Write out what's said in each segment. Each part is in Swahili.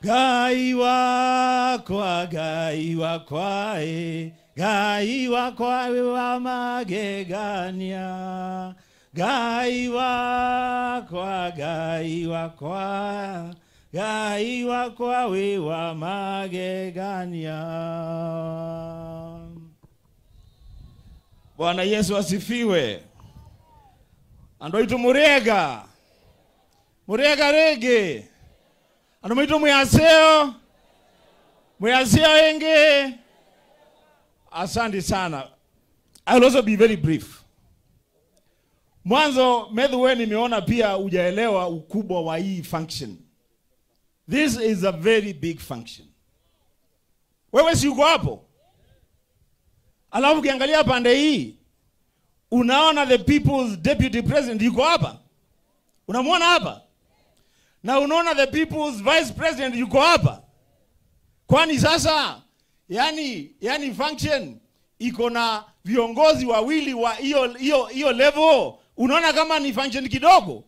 Ngai wakwa, Ngai wakwa, Ngai wakwa wĩ wa magegania. Ngai wakwa, Ngai wakwa, Ngai wakwa wĩ wa magegania. Bwana Yesu asifiwe. Andu aitu murega. Murega rege. Andu maitu muyaseo. Muyaseo enge. Asante sana. I will also be very brief. Mwanzo Methu, wewe nimeona pia hujaelewa ukubwa wa hii function. This is a very big function. Wewe si uko hapo? Alafu ukiangalia pande hii, unaona the people's deputy president yuko hapa. Unamuona hapa? Na unaona the people's vice president yuko hapa. Kwani sasa, yani function iko na viongozi wawili wa hiyo level, unaona kama ni function kidogo?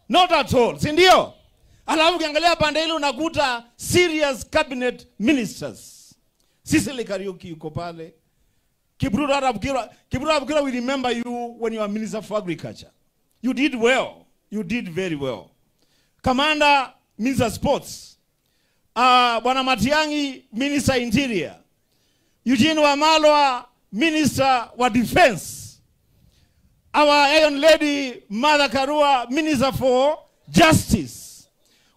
Not at all, si ndio? Alafu ukiangalia pande ile unakuta serious cabinet ministers. Sicily Kariuki yuko pale. Kipruto Arap Kirwa, Kipruto Arap Kirwa, we remember you when you were Minister for Agriculture. You did well. You did very well. Commander, Minister Sports. Bwana Matiang'i, Minister Interior. Eugene Wamalwa, Minister wa Defense. Our Iron Lady, Martha Karua, Minister for Justice.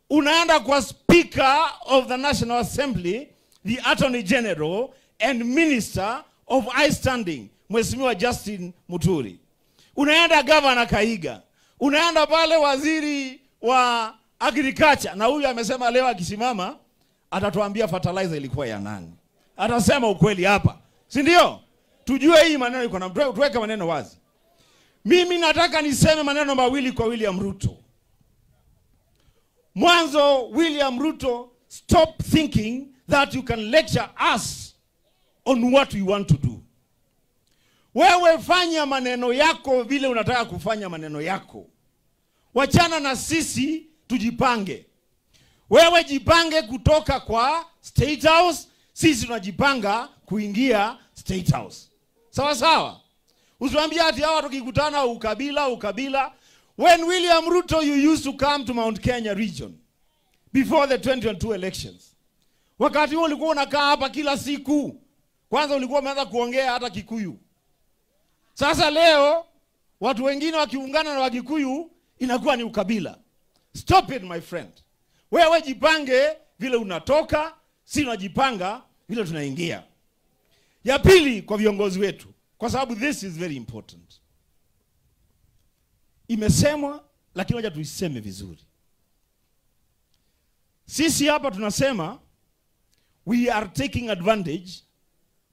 Unaenda kwa Speaker of the National Assembly, the Attorney General, and Minister of High Standing, Mheshimiwa Justin Muturi. Unaenda Governor Kahiga. Unaenda pale waziri wa Agriculture. Na huyu amesema leo akisimama atatuambia fertilizer ilikuwa ya nani. Atasema ukweli hapa. Si ndio? Tujue hii maneno iko na tuweke maneno wazi. Mimi nataka niseme maneno mawili kwa William Ruto. Mwanzo, William Ruto, stop thinking that you can lecture us on what we want to do. Wewe fanya maneno yako vile unataka kufanya maneno yako. Wachana na sisi tujipange. Wewe jipange kutoka kwa State House, sisi tunajipanga kuingia State House. Sawa sawa? Usiwaambie ati hawa tukikutana ukabila ukabila. When William Ruto, you used to come to Mount Kenya region before the 2022 elections. Wakati huo ulikuwa unakaa hapa kila siku. Kwanza ulikuwa umeanza kuongea hata Kikuyu. Sasa leo watu wengine wakiungana na Wakikuyu inakuwa ni ukabila. Stop it, my friend. Wewe jipange vile unatoka, si unajipanga vile tunaingia. Ya pili kwa viongozi wetu, kwa sababu this is very important. Imesemwa lakini wacha tuiseme vizuri. Sisi hapa tunasema we are taking advantage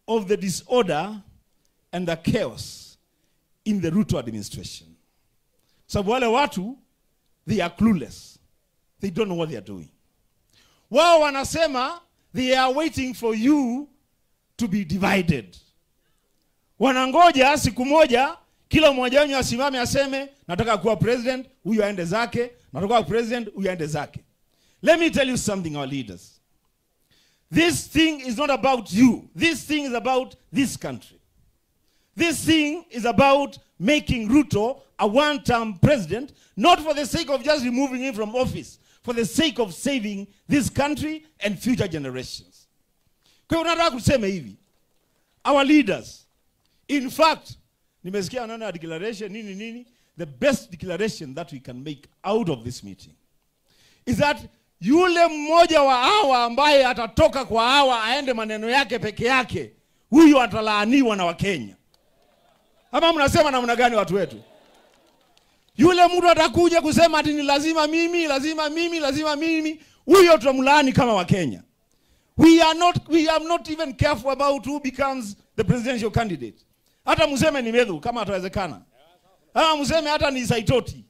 of the disorder and the chaos in the Ruto administration. Sababu wale watu, they are clueless. They don't know what they are doing. Wao wanasema they are waiting for you to be divided. Wanangoja siku moja kila mmoja wenu asimame aseme nataka kuwa president, huyu aende zake, nataka kuwa president, huyu aende zake. Let me tell you something, our leaders. This thing is not about you. This thing is about this country. This thing is about making Ruto a one-term president, not for the sake of just removing him from office, for the sake of saving this country and future generations. Kwa hiyo nataka kusema hivi, our leaders, in fact, nimesikia nani declaration nini nini, the best declaration that we can make out of this meeting is that yule mmoja wa hawa ambaye atatoka kwa hawa aende maneno yake peke yake, huyu atalaaniwa na Wakenya. Ama mnasema namna gani watu wetu? Yule mtu atakuja kusema ati ni lazima mimi, lazima mimi, lazima mimi, huyo tutamlaani kama Wakenya. We are not even careful about who becomes the presidential candidate. Hata mseme ni Methu kama atawezekana. Hata mseme hata ni Saitoti.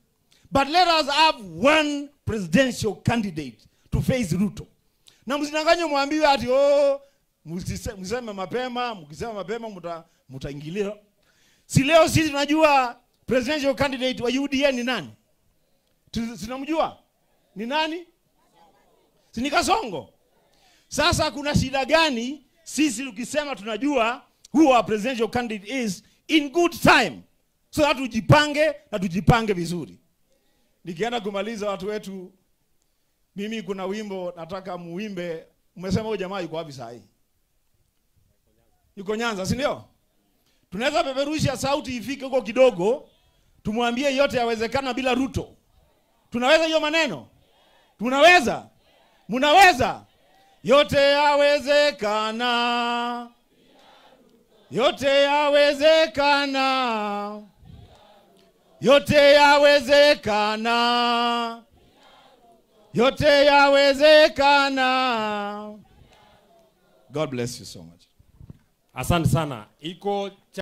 But let us have one presidential candidate to face Ruto. Na msidanganywe mwambiwe ati oh, mseme mapema, mkisema mapema mtaingilia. Si leo sisi tunajua presidential candidate wa UDA ni nani? Tunamjua? Ni nani? Si ni Kasongo? Sasa kuna shida gani sisi tukisema tunajua who our presidential candidate is in good time, so that tujipange na tujipange vizuri. Nikienda kumaliza watu wetu, mimi kuna wimbo nataka muimbe. Umesema huyo jamaa yuko wapi saa hii? Yuko Nyanza, si ndio? Tunaweza peperusha sauti ifike huko kidogo, tumwambie yote yawezekana bila Ruto. Tunaweza hiyo maneno? Tunaweza? Mnaweza? Yote yawezekana. Yote yawezekana. Yote yawezekana. Yote yawezekana. God bless you so much. Asante sana. Iko